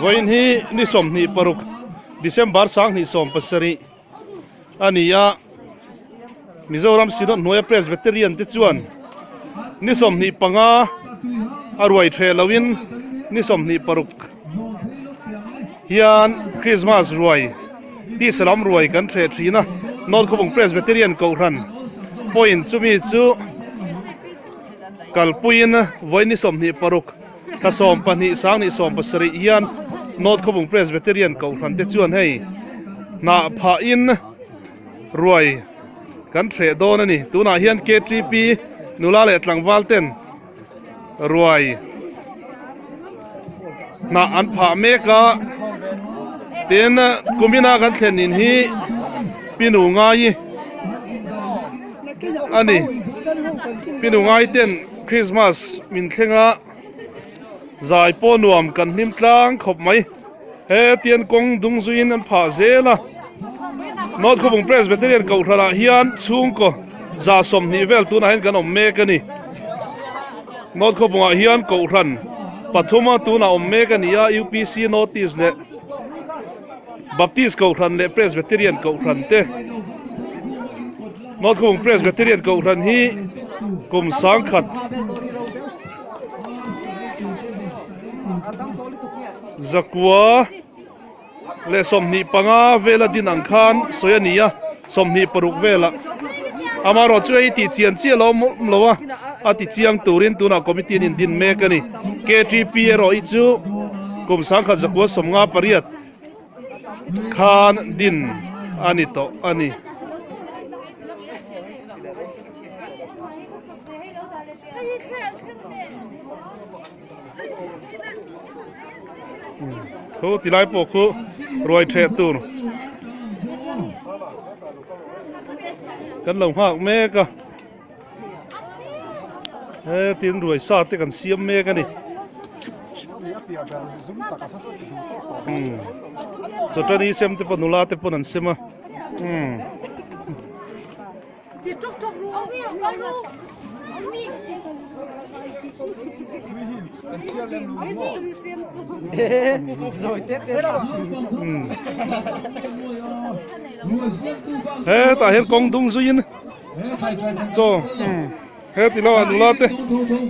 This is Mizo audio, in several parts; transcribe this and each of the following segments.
Vawiin hi ni 26 December 2017 a ni a, Mizoram Synod hnuaia Presbyterian te chuan ni 25 a ruai theh loin ni 26 hian Christmas ruai tisa lam ruai kan theh thin a, North Khawbung Presbyterian Kohhran pawhin chumi chu kalpuiin vawiin ni 26 Thla 12 sang 17 hian North Khawbung Presbyterian Kohhran te chuan hei hnah phahin ruai kan hreh dawn a ni. Tunah hian KTP nula leh tlangval ten ruai hnah an phah mek a, tin kumina kan thlen in hi Pinu Ngai a ni. Pinu Ngai ten Christmas min thleng a, zai pawh nuam kan hlim tlang khawp mai. He tian kawng dung zuiin an phah zel a, North Khawbung Presbyterian Kohhranah hian chhungkaw 120 vel tunah hian kan awm mek a ni. North Khawbungah hian Kohhran pathuma tunah awm mek a ni a, UPC North East leh Baptist Kohhran leh Presbyterian Kohhran te. North Khawbung Presbyterian Kohhran hi kum sangkhat Zakua leh 25 vela din ang khan sawi a ni a, 26 vela amaherawh chu hei tih chian chiah lo awm lo a, a ti chiang turin tunah committee an indin mek a ni. KTP erawh hi chu kum sangkhat zakua 58 khan din a ni tawh a ni. Khu ti lai pawh khu ruai theh tur kan lo nghak mek a he tin ruai sa te kan siam mek a ni chawtani sem te pawh nula te pawn an sem a umm. Hetah hian kawng dung zuiin chaw he ti lamah nula te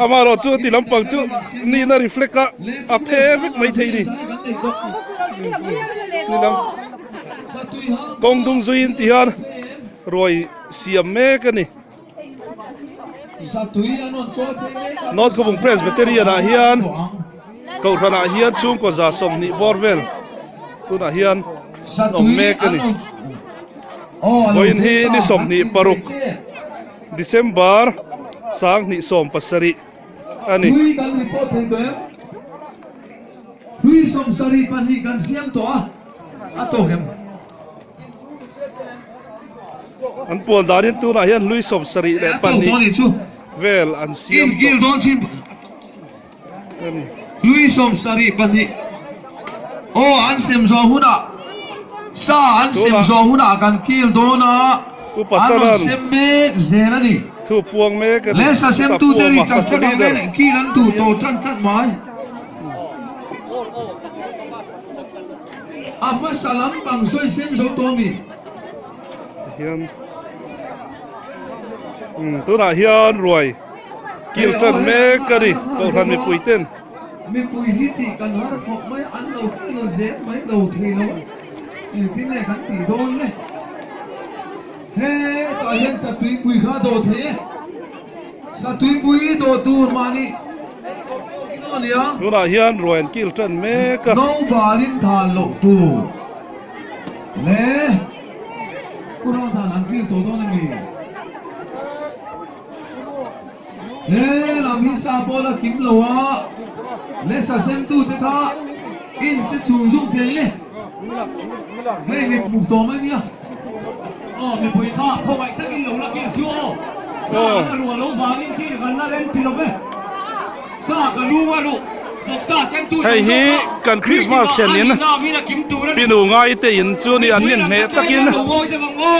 amaherawh chu ti lampang chu nihna reflect a a phe vek mai thei ni ni lam kawng dung zuiin ti hian. Ruai siam mek a ni. North Khawbung Presbyterian ah hian Kohhran ah hian chhungkaw 120 bawr vel tunah hian an awm mek a ni. Vawiin hi ni 26 December 2017 a ni. An puan danin tunah hian hlui 72 vel an siam tawh a ni. Hlui 72 aw an sem zawh hunah sa an sem zawh hunah kan kil dawn a an rawn sem mek zel a ni. Thu puang mek a ni. Le sa sem tute ri chak chak ang le kil an duh tawh tan tlat mai. A hmasa lampang sawi sem zo tawh mi? Hian umm tunah hian ruai kil tan mek a ni Kohhran mipui ten. Mipui hi tih kan har khawp mai an lo kil zel mai lo thei lo a engtin nge kan tih dawn le? Hetah hian Satuipui kha dawh thei e. Satuipui dawh tur mahni a nia. Tunah hian ruai an kil tan mek a. Naubalin thal loh tur le Pu Ramthan an kil tawh dawn a ni. He lam hi sa pawh la kim lo a, le sa sentu te kha in che chhung zung thei le. Hei mi hmuh tawh mai nia. Aw mipui kha khawngaih takin lo la kil chu aw. Sa a ruah lo vangin thil kan la rem ti lo ve. Sa ka lu a ruh bawk sa sen tu Hei hi kan Christmas thlen in pinu ngai te in chu ni an nin hneh takin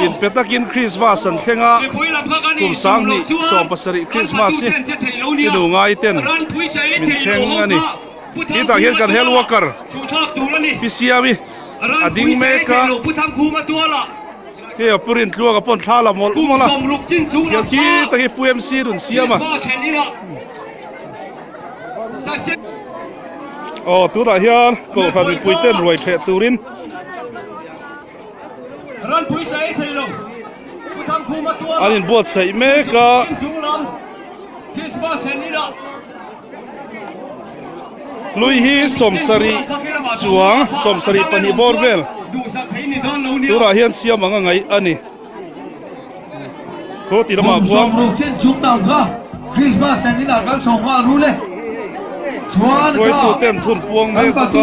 in pe takin Christmas an thleng a kum 2017 Christmas hi pinu ngai ten min thleng a ni. Titah hian kan health worker Pi Siami a ding mek a, hei a pu Rintluanga pawh an thla la mawlh mawlh a, tiang khi tak hi Pu MC rawn siam a. Aw tunah hian Kohhran mipui ten ruai theh turin. An inbuatsaih mek a. Hlui hi sawmsarih chuang 72 bawr vel turah hian siam ang a ngaih a ni. Khaw ti lamah khuan. Hruaituten thun puang mek bawk a.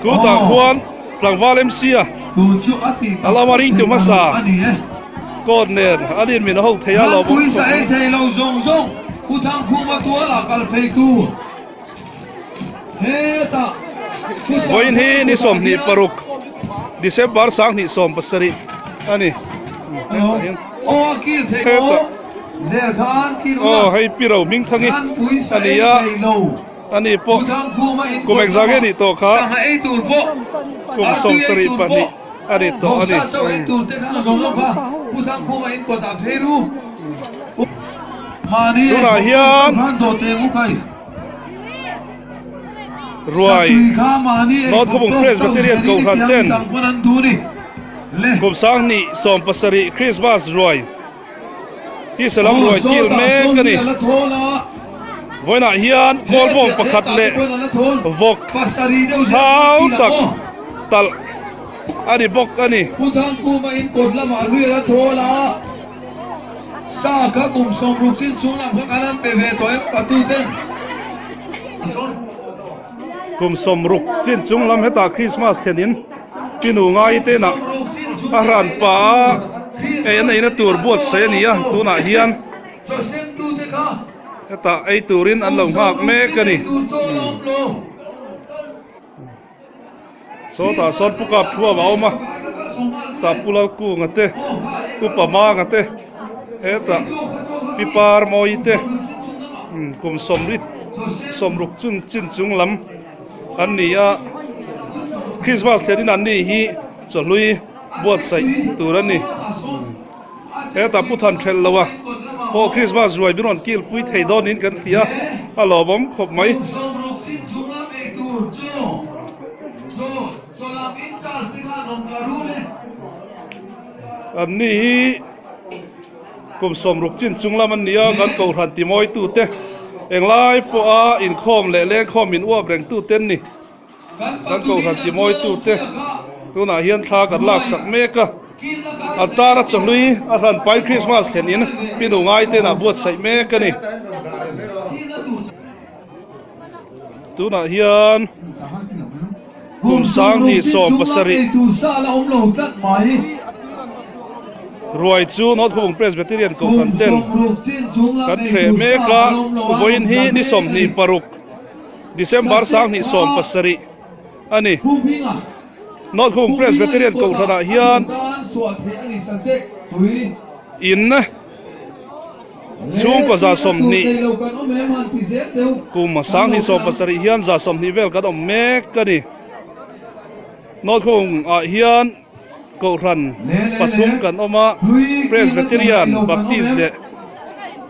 Khutah khuan tlangval MC a a lo a ringtu hmasa coat nen an in min ho thei a lo bawk khawp mai. Vawiin hi ni 26 December 2017 a ni. Aw hei Pi Rohmingthangi a ni a. Ani pawh kum engzah nge nih tawh kha kum 72 a ni tawh a ni. Tunah hian ruai North Khawbung Presbyterian Kohhran ten kum 2017 Christmas ruai Tisa lam ruai kil mek a ni. Vawiinah hian kawlbawm pakhat leh vawk thau tak talh a ni bawk a ni. Kum 60 chin chung lam hetah Christmas thlenin Pi Nu Ngai te inah a hran pah a, ei an eina tur buatsaih a ni a, tunah hian hetah ei turin an lo nghak mek a ni. Sawtah sawn Pu Kap Thuama a awm a, tah Pu Lalkunga te, Pu Pamanga te, hetah Pi Parmawi te, kum sawmri 60 chun chin chung lam an ni a, Christmas thlenin an ni hi chawhlui buatsaih tur a ni. Hetah Pu Than thelh lo a, pawh Christmas ruai min rawn kil pui thei dawn in kan hria a, a lawmawm khawp mai. An ni hi kum 60 chin chung lam an ni a, kan kohhran timawi tute englai pawha inkhawm leh lengkhawm min uap reng tute an ni. Kan kohhran timawi tute tunah hian thla kan laksak mek a, a tara chawhlui a hranpai Christmas thlen in pi nu ngai ten ah buatsaih mek a ni. Tunah hian kum 2017 ruai chu North Khawbung Presbyterian Kohhran ten kan thleh mek a, vawiin hi ni 26 December 2017 a ni. North Khawbung Presbyterian Kohhranah hian in chhungkaw 20 kum 2017 hian 20 vel kan awm mek a ni. North Khawbung ah hian Kohhran pathum kan awm a, Presbyterian, Baptist leh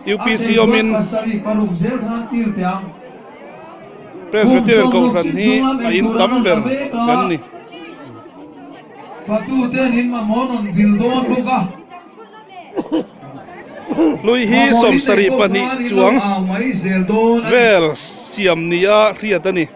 UPC awmin Presbyterian Kohhran hi a in tam ber kan ni. Hlui hi 72 chuang vel siam nia hriat a ni.